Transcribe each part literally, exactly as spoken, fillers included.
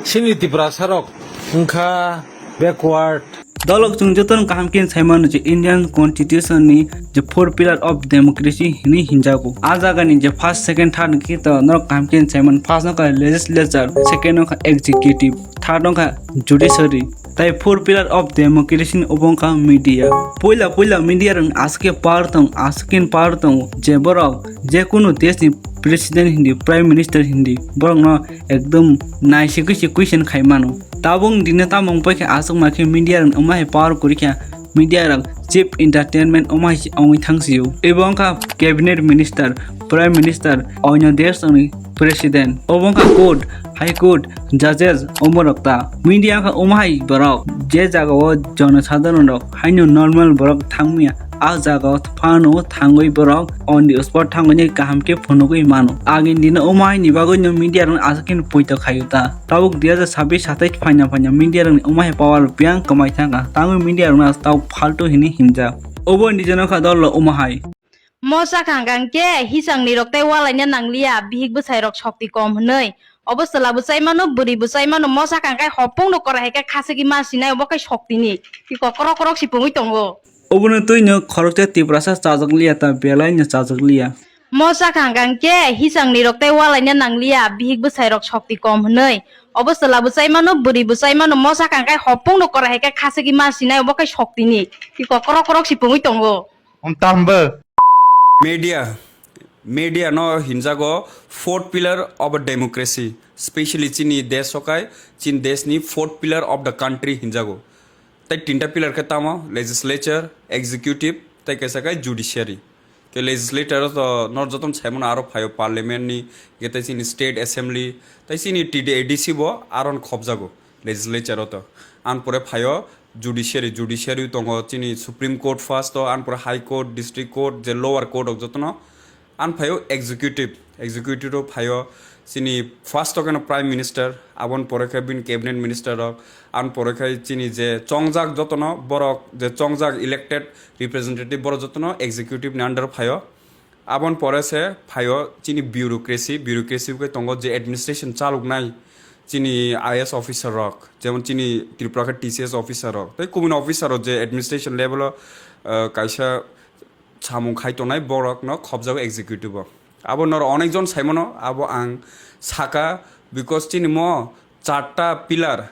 Chini Tiprasa rok wngkha backward. Dolok chwng jotono kaham khe sai mano je Indian Constitution ni je four pillar of democracy hinwi hinjago. A jaga ni je first, second, third khe to norok kaham khe sai mano. First wngkha legislature, second wngkha executive, third wngkha judiciary. Tai four pillar of democracy ni obo wngkha media. Puila puila media rok aswk khe power tong, aswk khe power tongo je borok je kunu desh ni president hindi, prime minister hindi, borok no ekdom naisigwi se question khai mano. Tabuk dino tamo wngpai khe aswk ma khe media rok wngma hai power kwrwi kha, media rok chief entertainment wngma hai se wngwi thang sio. Ebo wngkha cabinet minister, prime minister, onyo desh ni president. Obo wngkha court, high court, judges, omo rok ta. Media wngkha wngma hai borok je jaga o jono sadharon rok haino normal borok thangmaya. A jaga o phano thangwi borok on the spot thangwi kaham khe phunugwi mano. Agini dino omo haini bagwi no media rok aswk khe poito khaio ta. Tabuk dui hajar sabbish satais phaina phaina media rokni omo hai power biyang kwmai thangkha. Tangwi media rokno tabuk phaltu hinwi hinjak. Obo ni jeno kha dol rok omo hai. Mo sakha hwnkha hwnkhe hisangni rok tei walaina nangliya, bihik bwsai rok sokti kom hwnwi. Obo chwla bo chai mano, bwrwi bo chai mano, mo sakha hwnkhe hopung no korai hai khe khasigi ma sinai, obo khe soktini. Tiko korok korok si pungwi tongo. Obono twino khoroksa Tiprasa chajak liya ta, belai no chajak liya. Mo sakha hwnkha hwnkhe hisangni rok tei walaina nangliya, bihik bwsai rok sokti kom hwnwi. Obo chwla bo chai mano, bwrwi bo chai mano, mo sakha hwnkhe hopung no korai hai khe khasigi ma sinai, obo khe soktini. Tiko korok korok si pungwi tongo. Om tambo. Media, media no hinjago fourth pillar of a democracy, specially chini desh sokai, chini desh ni fourth pillar of the country hinjago. Tai tinta pillar khe tamo, legislature, executive, tai kaisa khe judiciary. Ke legislator to nor joton saimano aro phaio parliament ni, ke tai chini state assembly, tai chini T D A D C bo aron khobjago legislature o to. An pore phaio judiciary, judiciary tongo chini Supreme Court first o, an pore High Court, District Court, je lower court rok jotono. An phaio executive, executive o phaio chini first o keno Prime Minister, abon pore khe bini cabinet minister rok, an pore khe chini je chongjak jotono borok je chongjak elected representative borok jotono executive ni under o phaio. Abon pore se phaio chini bureaucracy, bureaucracy khe tongo je administration chaloknai chini I A S officer rok, jemon chini Tripura khe T C S officer rok, tei kubun officer rok je administration level o, uh, kaisa samung khai tongnai borok no khobjago executive o. Abo noro onek jon saimano, abo ang saka, because chini mo charta pillar,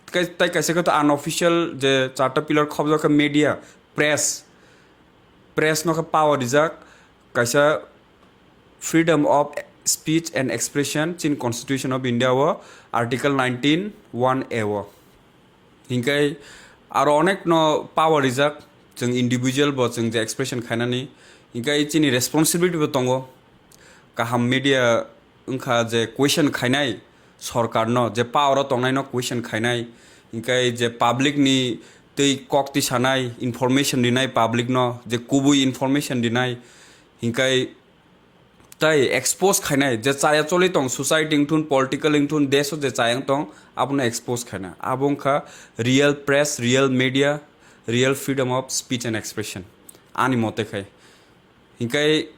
kai-, tai kaisa khe to unofficial je charta pillar khobjak khe media, press, press no khe power rijak, kaisa freedom of speech and expression chini Constitution of India o Article nineteen one A o. Hinkai aro onek no power rijak, chwng individual bo chwng je expression khainani, hinkai chini responsibility bo tongo. Kaham media wngkha je question khainai sorkar no, je power o tongnai no question khainai, hinkai je public ni tei kok tisanai, information rinai public no, je kubui information rinai, hinkai tai expose khainai je chaya choli tong, society wngthun, political wngthun, desh o je chaya wng tong, abono expose khaina. Abo wngkha real press, real media, real freedom of speech and expression, ani mote khai. Hinkai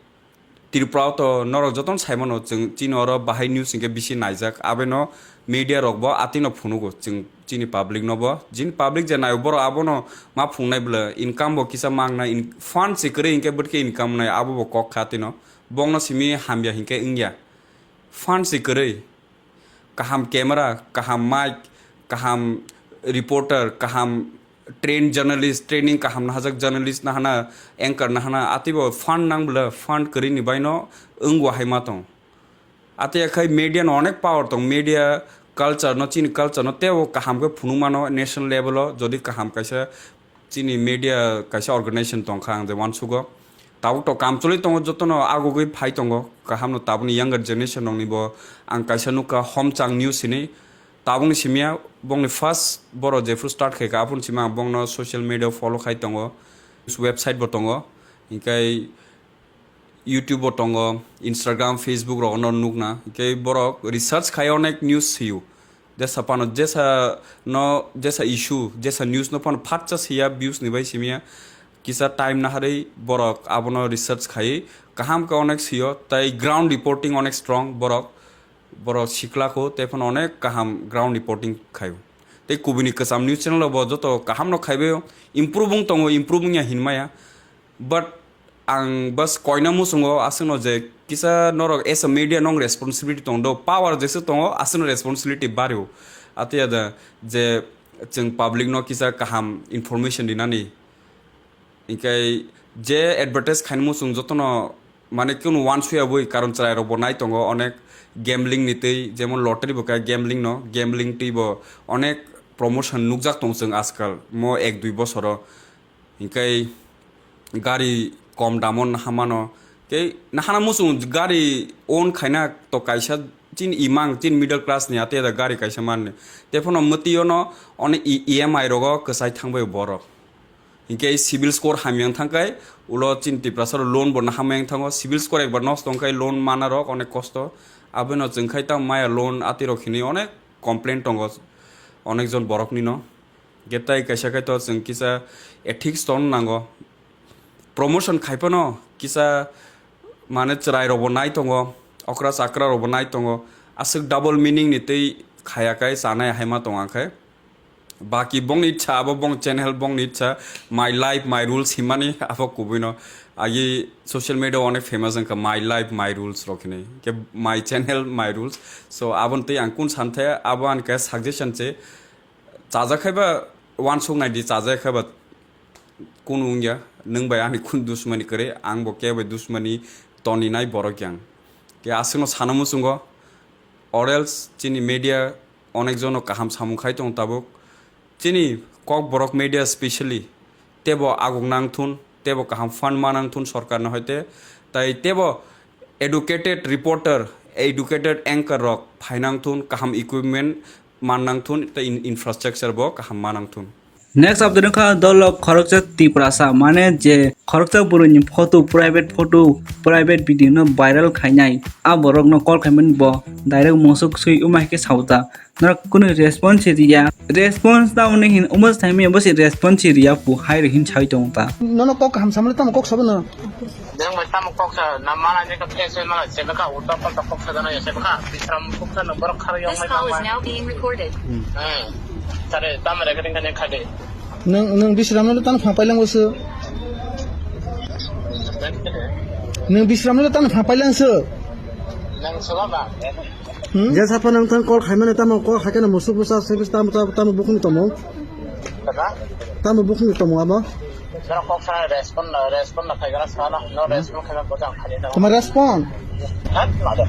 Tripura o to norok jotono saimano, chwng chini oro bahai news hinkhe bisi naijak, abeno media rok bo atino phunugo chwng chini public no bo. Jini public je naio borok abono ma phungnai bwle, income bo kisa mangnai, in-, fund se kwrwi hinkhe bwtwkhe income nai, abo bo kok kha atino. Bongno simi hamya hinkhe wngya. Fund se kwrwi. Kaham camera, kaham mic, kaham reporter, kaham trained journalist, training kaham nahajak journalist nahana, anchor nahana, atibo fund nang bwle, fund kwrwi ni baino wngwa hai ma tong. Ate khai media no onek power tong, media culture no, chini culture no tebo kaham khe phunuk mano national level o, jodi kaham kaisa chini media kaisa organization tongkha, ang je uansugo. Tabuk to kam choli tongo, jotono agugwi phai tongo, kaham no tabukni younger generation rokni bo ang kaisa nukha Homchang News hinwi. Tabukni simiya bongni first boro jephru start khaikha, aphuru simi ang bongno social media follow khai tongo, website bo tongo, hinkhai YouTube bo tongo, Instagram, Facebook rogo no nukna. Hinkhe borok research khai onek news sio. Jesa phano, jesa no, jesa issue, jesa news no phano phatsa siya views ni bai simiya. Kisa time naharwi borok abono research khai kaham khe onek sio, tai ground reporting onek strong borok. Borok sikla kho, tei phano onek kaham ground reporting khaio. Tei kubuni kwcham news channel bo joto kaham no khaibaio, improve wng tongo, improve wngya hinmaya. But ang bas koina muchungo aswkno je kisa norok as a media nong responsibility tong do, power jesa tongo aswkno responsibility bario. Atya da je chwng public no kisa kaham information rinani. Hinkhe je advertise khaini muchung jotono mane kunu uansukya bui, karon chwrairok bo nai tongo, onek gambling ni twi, jemon lottery bo kha gambling no, gambling twi bo onek promotion nukjak tong chwng ajkal mo ek dui bosoro. Hinkhe gari kom damo naha mano, tei nahana muchung gari own khaina to kaisa chini imang, chini middle class ni ate da gari kaisa manni. Tephano mwtwi ono oni E M I rogo kwchai thangbai borok. Hinkhe civil score hamya wng thangkhe, ulo chini Tiprasa rok loan bo nahamya wng thango. Civil score ekbar nosto wngkhe loan mana rok onek kosto. Abono chwngkhai tamo maya loan atirok hinwi onek complain tongo onek jon borokni no. Hinkhe tai kaisa khai to chwng kisa ethics ton nango. Promotion khai phano kisa mane chwrai rok bo nai tongo, okra chakra rok bo nai tongo. Aswk double meaning ni tei khaya khai chanai hai ma tong ang khai. Baki bongni ichha, abo bong channel bongni ichha, my life, my rules himani abo kubui no. Agi social media o onek famous wngkha my life, my rules rok hinwi. Ke my channel, my rules. So, aboni tei ang kun san thaya, abo ani khe suggestion se. Chajak khai ba uansuk nai di, chajak khai ba kunu wngya. Nwng bai ani kun dusmani kwrwi, ang bo kebo dusmani toni nai borok yang. Ke aswkno sana muchungo, or else chini media onek jono kaham samung khai tongo tabuk. Chini Kokborok media specially tebo aguk nang thun, tebo kaham fund ma nang thun sorkar no hoite, tai tebo educated reporter, educated anchor rok phai nang thun, kaham equipment man nang thun, tei in-, infrastructure bo kaham ma nang thun. Next update wngkha dolok khoroksa Tiprasa, mane je khoroksa bwrwini photo, private photo, private video no viral khainai. A borok no call khaimani bo direct musuk sui uma hai khe sauta. Norok kunu response se riya. Response ta uni hin, omo sai mi bo se response se riya pu hai re hin sai tong ta. Nono kok kaham samle tamo kok sabo no. Nang bai tamo kok sa na mala ni ka face mala se ka uta palta kok sa na se ka Bisram kok sa no borok khar yong mai tamo. This call is now being recorded. Hmm. Tare tamo recording ka ne khade. Nang nang Bisram no tano phang pailang bosu. Nang Bisram no tano phang pailang se. Nang sala ba. Hmm? Je sapa nang thang call khaimani tamo call khaikhe na musuk busa service tamo tamo tamo bukhung tamo. Kada? Tamo bukhung tamo abo. Jara kok sa respond na respond na khaigara sana no respond khaina bojang khani na. Tama respond. Hat na de.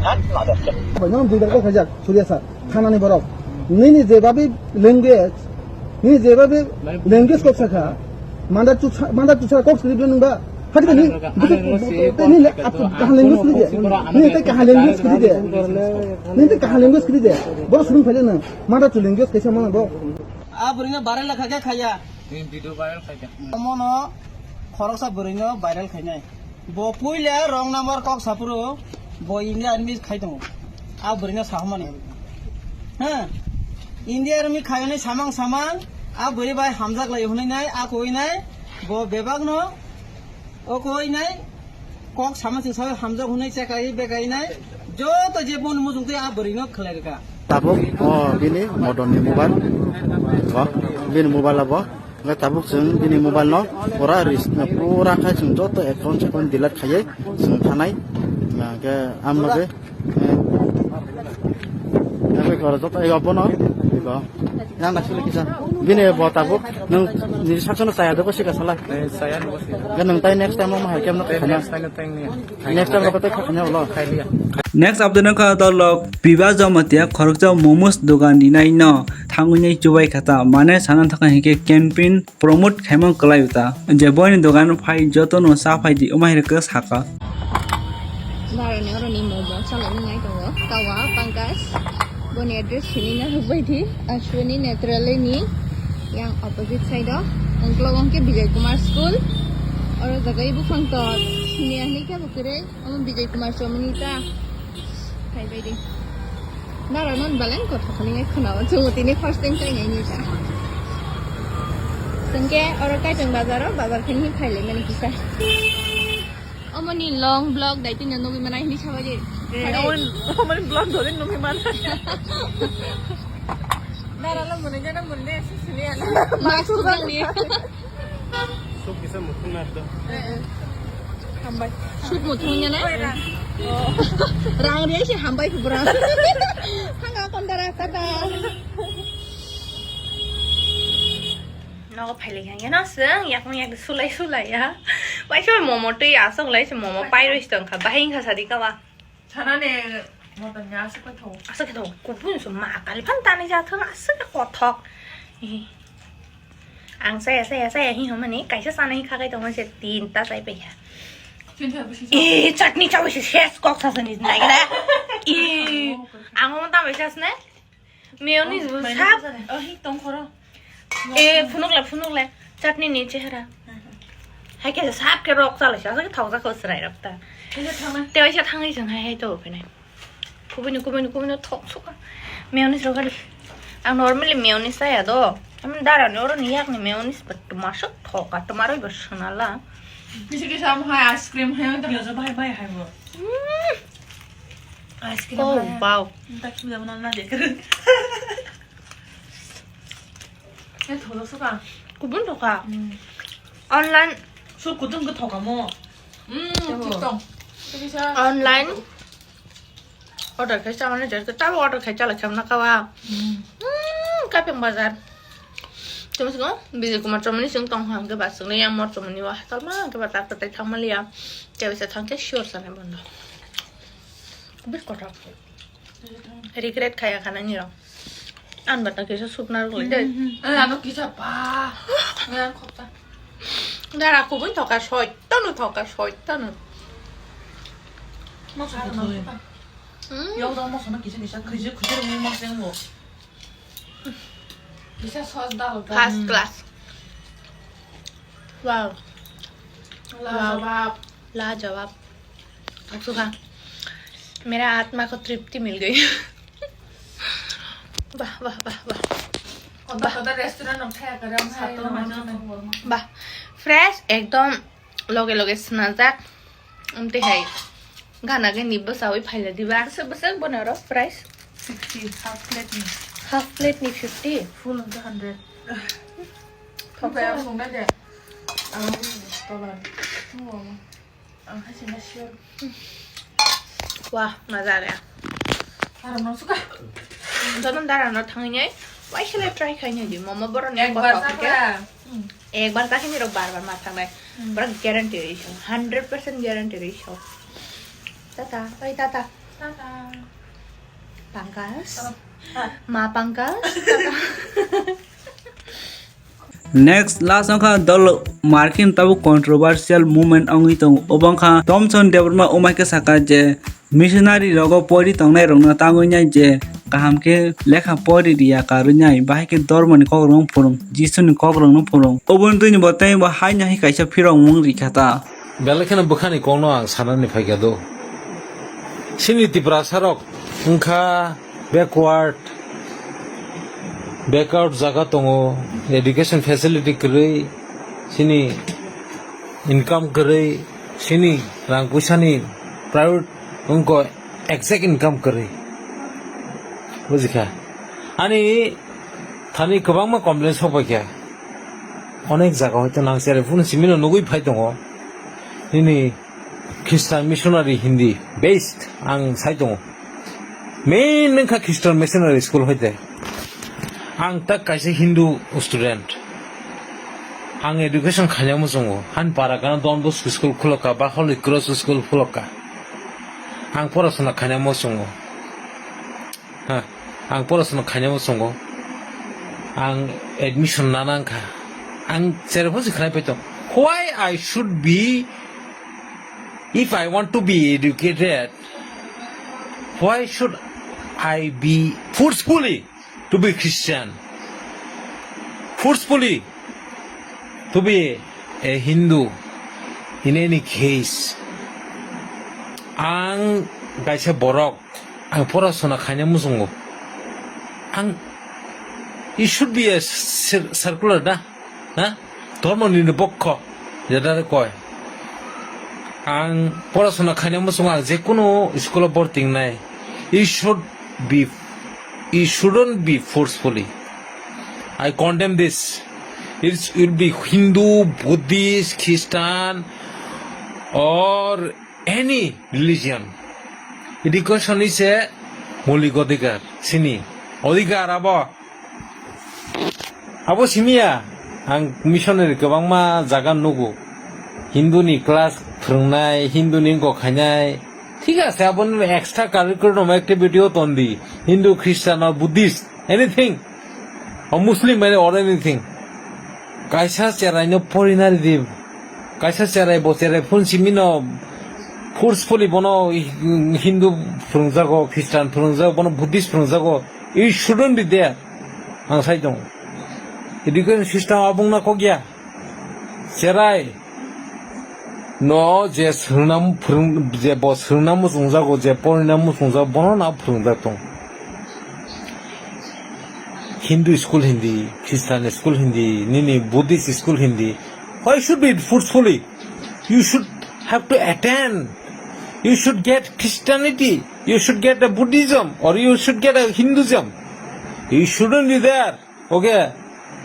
Hat na de. Bai no dui bar khaijak suriya sa. Thanani borok. Nini je babi language, nini je babi language kok sakha. Manda tu manda tu sa kok script nung ba. Hadi ni, ni le atu kahalen gus ni de. Ni te kahalen gus ni de. Ni te kahalen gus ni de. Boro surung phale na. Manda tu language kaisa mana bo. A bwrwino viral kha khe khaya. Ni video viral khai khe. Omono khoroksa bwrwino viral khainai. Bo puila wrong number kok saphuru bo India army khai tongo. A bwrwino sahomani. Ha? India army khayoni samang samang a bwrwi bai hamjak lai hwnwi nai a koi nai bo bebak no o koi nai. Kok sama se sawi hamjak hwnwi chekai bekai nai joto je boni muchung twi a bwrwi no khlai rwkha. Tabuk o bini modon ni mobile, o bini mobile abo. Hwnkhe tabuk chwng bini mobile no pura ris-, pura khai chwng joto account account delete khaiwi chwng thanai. Hwnkhe amno khe, eh, abo joto ego bono ego. Yang naisili kisa. Bini bo tabuk nwng nini saksono chaya dogo sika sala. Eh, chaya dogo sika. Ga nwng tai next time omo hai kemno. Eh, khana. Next time no tai khanya. Next time rogo tai khanya ulo. Khaliya. Next update wngkha dolok Biba Jamatia khoroksa momos dogan rinai no thangwi nai chubai khata mane sana thangkha hinkhe campaign promote khaima kwlai uta je boini dogan phai joto no cha phai di omo hai rwkhe saka. Baroni oroni momo chalai nai tongo tawa Pankaj. Boni address sini na rukbai di, Ashwini Netralaya ni yang opposite side o. Ang uklok hwnkhe Vijay Kumar School. Oro jaga i buphang to sini ani khe bo kwrwi. Omo Vijay Kumar Chomani ta. Phaibai di. Nara non balen kotha khani ngai khuna o. Chwng tini first time kai ngai ni ta. Sengke oro Kaitong bazar o, bazar khani phai lai mani kisa. Omoni long vlog dai tini nugwi manai hini sabai de. Eh, omoni, omoni vlog dole nugwi manai. Dara lo muni jana muni de, sisili ana. Mask tugang ni. Suk kisa muthung na to. Eh, eh. Hambai. Suk muthung ya na? Oi, rang. Oh. Rang dia si hambai ku berang. Hanga kon dara kata. Nogo phailai kha, yano swng yakung yak sulai sulai ya. Waisa momo twi aswk lai se momo pairwi tong kha, bahai wngkha sadi kawa. Sana ne motom ya aswk khe thok. Aswk khe thok, kubun so ma kali phan tani ja thok, aswk khe kothok. Ih. Ang saya saya saya hi homani kaisa sanai kha kai tong se tin ta sai pe ya. Tin ta bisi sa. Eh, chutney chawi se ses kok sa sani nai da. Ih, ang mo ta bai sas ne. Mayonnaise bo sap. Oh, hi tong khoro. Eh, phunuk le, phunuk le. Chutney ni chehra. Hai khe sap khe rok chala sa, sa thok ja ko srai rok ta. Kisa thangna. Te waisa thangai jeng hai hai to phene. Kubuni, kubuni, kubuni thok suka. Mayonnaise rok ari. Ang normally mayonnaise saya do. Am dara ni oro ni yak ni mayonnaise but masuk thok ka, tomar oi bas sanala. Kisa kisa am hai ice cream hai to. Kisa bai bai hai bo. Hmm. Ice cream. Oh, hai. Wow. Nta khibi dabo na, na dekhe. Eh, thodo suka. Kubun thoka. Hmm. Online. Su kutung ke thoka mo. Hmm, thik tong. Online. Order khai sa mane jar ke tabo order khai chala kham na kawa. Hmm. Hmm, kapeng bazar. Tumi singo, Bijay Kumar Chomani sing tong hang ke ba sing yang mor Chomani wa. Talma ke ba tak tak thang maliya. Ke bisa thang ke sure sa ne bondo. Bis kothok. Regret khaya khana nirok. An bata kisa sukna rok lai dai. Eh, ano kisa pa. Ngan khokta. Dara kubun thoka soitanu thoka soitanu. Masa kuthoi. Hmm. Yau dong masa na kisa kisa khaji khaji rung masa yang bo. Kisa sos dal. First class. Wow. Lajawab. Lajawab. Aku suka. मेरा आत्मा को तृप्ति मिल गई। वाह, वाह, वाह, वाह। Kotor kotor restaurant rok thaya kare ang sato mano. Bah, fresh ekdom loge loge snajak. Amte hai gana gani bwsawi phaila diba. Bwswk bwswk bono oro price? Sixty, half plate ni. Half plate ni fifty? Full hwnkhe hundred. Thoksa. Ang songna de. Ang tola. Ang hai sina sure. Wah, maza ya. Arang no suka. Jonom dara no thangwi nai. Wai sele try khai nai di. Mama boro ni ekbar kothok sakha. Ekbar ta khini rok bar bar ma thangnai. Hmm. Pura guarantee rwi song. Hundred percent guarantee rwi song. Tata, oi tata. Tata. Pangkas. Tata. Ma Pangkas. Tata. Next last wngkha dol markin tabuk controversial movement wngwi tongo. Obo wngkha Thomson Debbarma, omaike saka je missionary rogo pori tongnai rokno tangwi nai je kaham khe lekha pori riya karwi nai, bahai khe dormoni kokrokno phwrwng, Jisuni kokrokno phwrwng. Oboni twini bo tei bo haino hai kaisa phirokmung rikha ta. Belai kheno bwkhani kokno ang sanani phaikha do. Chini Tiprasa rok wngkha backward, backward jaga tongo, education facility kwrwi, chini income kwrwi, chini rang puisani private wngkha exact income kwrwi. Bujikha? Ani thani kwbangma complaint sokpaikha. Onek jaga hoito nang chere phunu simino nugwi phai tongo. Nini Christian missionary Hindi based ang sai tongo. Main wngkha Christian missionary school hoite. Ang tak kaisa Hindu student. Ang education khaina muchungo. Han para kana Don Bosco school khulokka ba Holy Cross school khulokka. Ang porasona khaina muchungo. Ha, ang porasona khaina muchungo. Ang admission nana wngkha. Ang cherepho se khnai paito. Why I should be, if I want to be educated, why should I be forcefully to be Christian? Forcefully to be a Hindu in any case. Ang kaisa borok, ang porasona khaina muchungo. Ang, it should be a cir-, circular da, ha? Dhormo ni bokho, jeta koi. Ang porasona khaina muchungo ang jekunu school o borti wngnai. You should be, you shouldn't be forcefully. I condemn this. It will be Hindu, Buddhist, Christian, or any religion. Education is a moulik odhikar, sini odhikar abo. Abo simiya, ang missionary kwbangma jaga nugo. Hindu ni class phwrwngnai, Hindu ni wngkok khainai. Thik ase, abo extra curriculum activity o tondi. Hindu, Christian or Buddhist, anything. Or Muslim, or anything. Kaisa cherai no porina ridi. Kaisa cherai bo cherai phun simi no forcefully bono Hindu phwrwngjago, Christian phwrwngjago, bono Buddhist phwrwngjago. It shouldn't be there. Ang sai tongo. Education system abung na kok ya. Cherai no je swrwngna phwrwng-, je bo swrwngna muchungjago, je porina muchungjago, bono na phwrwngjak tong. Hindu school hindi, Christian school hindi, nini Buddhist school hindi. Why should be forcefully? You should have to attend. You should get Christianity. You should get a Buddhism, or you should get a Hinduism. You shouldn't be there. Okay,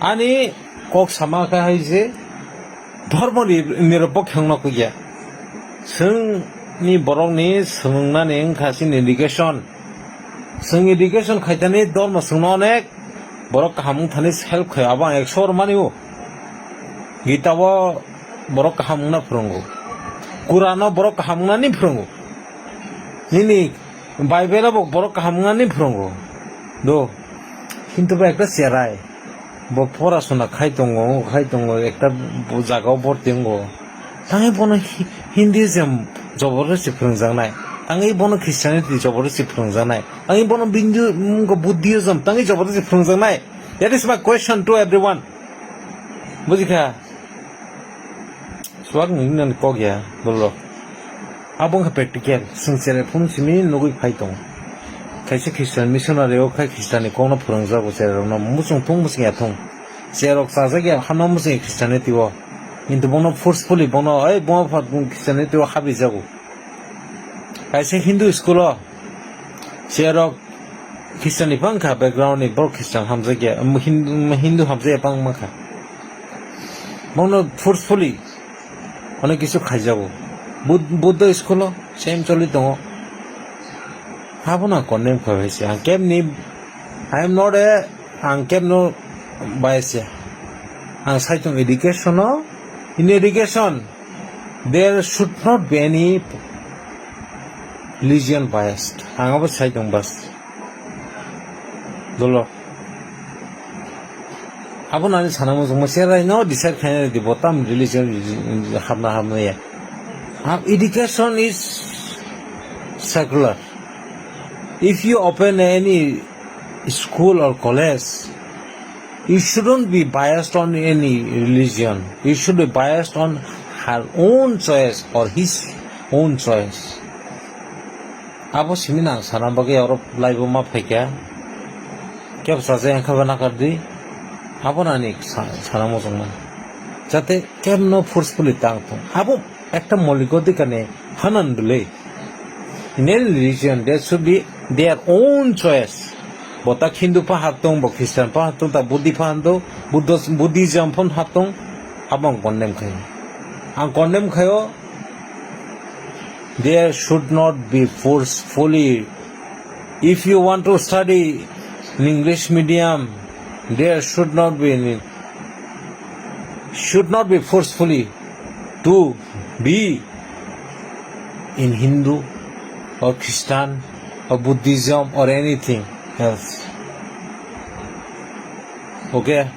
ani kok sama khe hai se dhormo ni, nirapokhe wngna kok ya. Chwng ni borok ni swngna ni wngkha chini education. Chwng education khaitani dhormo chwngno onek borok kaham wngthani help khai, abo ang ekso bar mani o. Gita o borok kaham wngna phwrwngo. Quran o borok kaham wngnani phwrwngo. Nini Bible o bo borok kaham wngani phwrwngo. Do. Kintu bo ekta cherai. Bo porasona khai tongo, khai tongo, ekta bo jaga o borti wngo. Tangwi bono Hi-, Hinduism joborosti phwrwngjaknai. Tangwi bono Christianity joborosti phwrwngjaknai. Tangwi bono Bindu-, mm, Buddhism tangwi joborosti phwrwngjaknai. That is my question to everyone. Bujikha? Swak ni nani kok ya, dolo. Abo wngkha practical. Chwng cherai phung simi nugwi phai tong. Kaisa Christian missionary o khai Christian ni kokno phwrwngjago cherai rokno. Muchung thung, muchung ya thung. Cherok chajak ya, hano muchung ya Christianity o. Kintu bono forcefully bono, "Ei, bono pha Christianity o habri jago." Kaisa Hindu school o cherok Christian ni bangkha background ni, borok Christian hamjak ya, um, Hin-, um, Hindu hamjak ya bangma kha. Bono forcefully onek kisu khaijago. Bud-, Buddha school o same choli tongo. Abono ang condemn khlai se. Ang kemni, I am not a, ang kemno bias ya. Ang sai tong education o, in education, there should not be any religion biased. Ang abo sai tong bas. Dolo. Abo nani sana muchung mo cherai no decide khaina di bo tam religion hapna hapna ya. Ah, education is secular. If you open any school or college, you shouldn't be biased on any religion. You should be biased on her own choice or his own choice. Abo simi nang sana bagwi oro laibo ma phaikha. Kebo sajak wngkha ba nakardi. Abo nani sa-, sana muchungma. Jate kemno forcefully tang thung. Abo ekta moulik odhikar ni hanan dole. In any religion, there should be their own choice. Bo ta Hindu pha haptung, bo Christian pha haptung, ta Buddhi pha haptung, Buddhos-, Buddhism pha haptung, abo ang condemn khayo. Ang condemn khayo, there should not be forcefully. If you want to study in English medium, there should not be any, should not be forcefully to be in Hindu or Christian or Buddhism or anything else. Okay?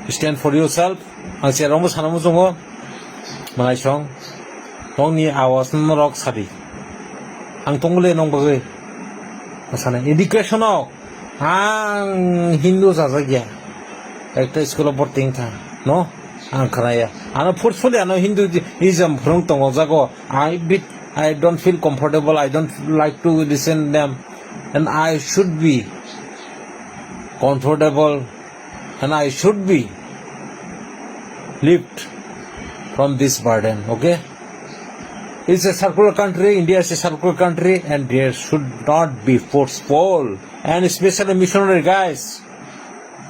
Stand for yourself. Ang cherokbo sana muchungo. Mwnaisong. Nokni awas norok sadi. Ang tongole nong bagwi. Sana education o. Ang Hindu sajak ya. Ekta school o borti wngkha. No? Ang khnaya. Ano forcefully ano Hinduism phrwng tongo jago. I bit, I don't feel comfortable. I don't like to listen them. And I should be comfortable. And I should be left from this burden. Okay? It's a circular country, India is a circular country, and there should not be forceful. And especially missionary guys,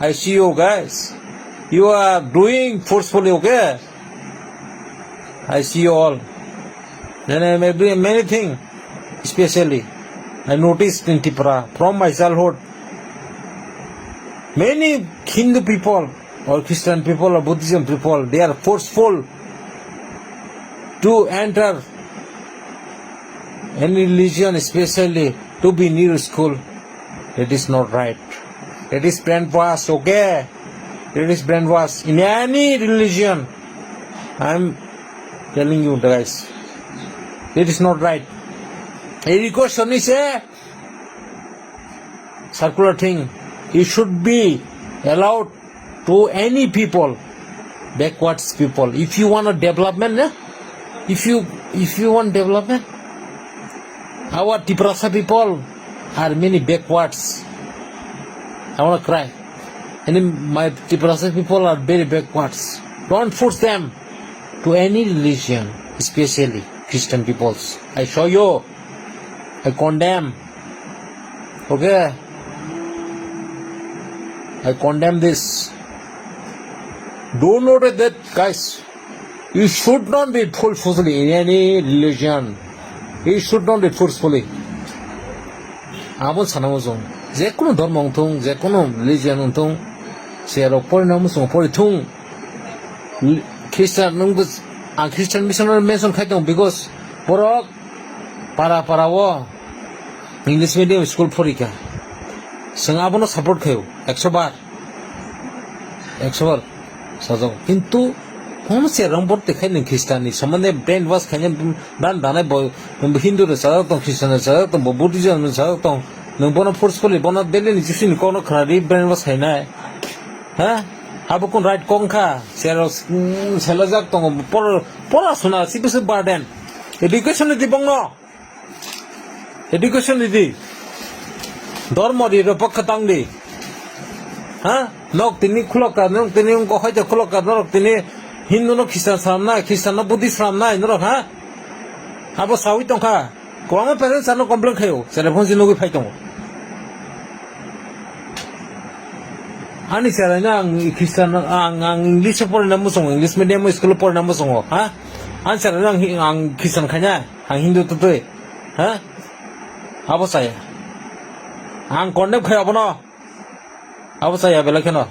I see you guys. You are doing forcefully, okay? I see you all. Then I may be many thing, especially I noticed in Tripura from my childhood. Many Hindu people or Christian people or Buddhism people, they are forceful to enter any religion, especially to be near school. It is not right. It is brainwash, okay? It is brainwash in any religion. I am telling you, guys, it is not right. A request is a circular thing. You should be allowed to any people, backwards people. If you want a development, eh? If you if you want development, our Tiprasa people are many backwards. I wanna cry. And my Tiprasa people are very backwards. Don't force them to any religion, especially Christian peoples. I show you. I condemn. Okay? I condemn this. Do note that, guys. You should not be forcefully in any religion. You should not be forcefully. Abo sana muchung. Jekunu dhormo wngthung, jekunu religion wngthung, se rok porina muchung porithung. Christian nung, ang Christian missionary mention khai tong, because borok para para o English medium school porikha. Chwng abono support khaio, ekso bar. Ekso bar sajak. Kintu, phone se rang bor te khai nung Christian ni somonde brainwash khaina, dan danai bo, Hindu ni sajak tong, Christian ni sajak tong, bo Buddhism ni sajak tong. Nung bono forcefully, bono daily ni jisini kono khna ri brainwash khainai. Ha? Abo kun right kong kha? Sero, mm, selajak tongo, por, pora suna, si bisu burden. Education ni di bongno. Education ni di. Dormo di ro pokha tang di. Ha? Nok tini khulok ka, nok tini ungko hoite khulok ka, norok tini Hindu no Christian sram nai, Christian no Buddhist sram nai, norok ha? Abo sawi tongkha. Kwbangma parents ano complain khaio, chwrai phone se nugwi phai tongo. Ani chwraino ang Christian, ang, ang English o porina muchungo, English medium o school o porina muchungo, ha? Ani chwraino ang hi-, ang Christian khaina, ang Hindu twtwi, ha? Abo chaya. Ang condemn khai abono. Abo chaya belai kheno.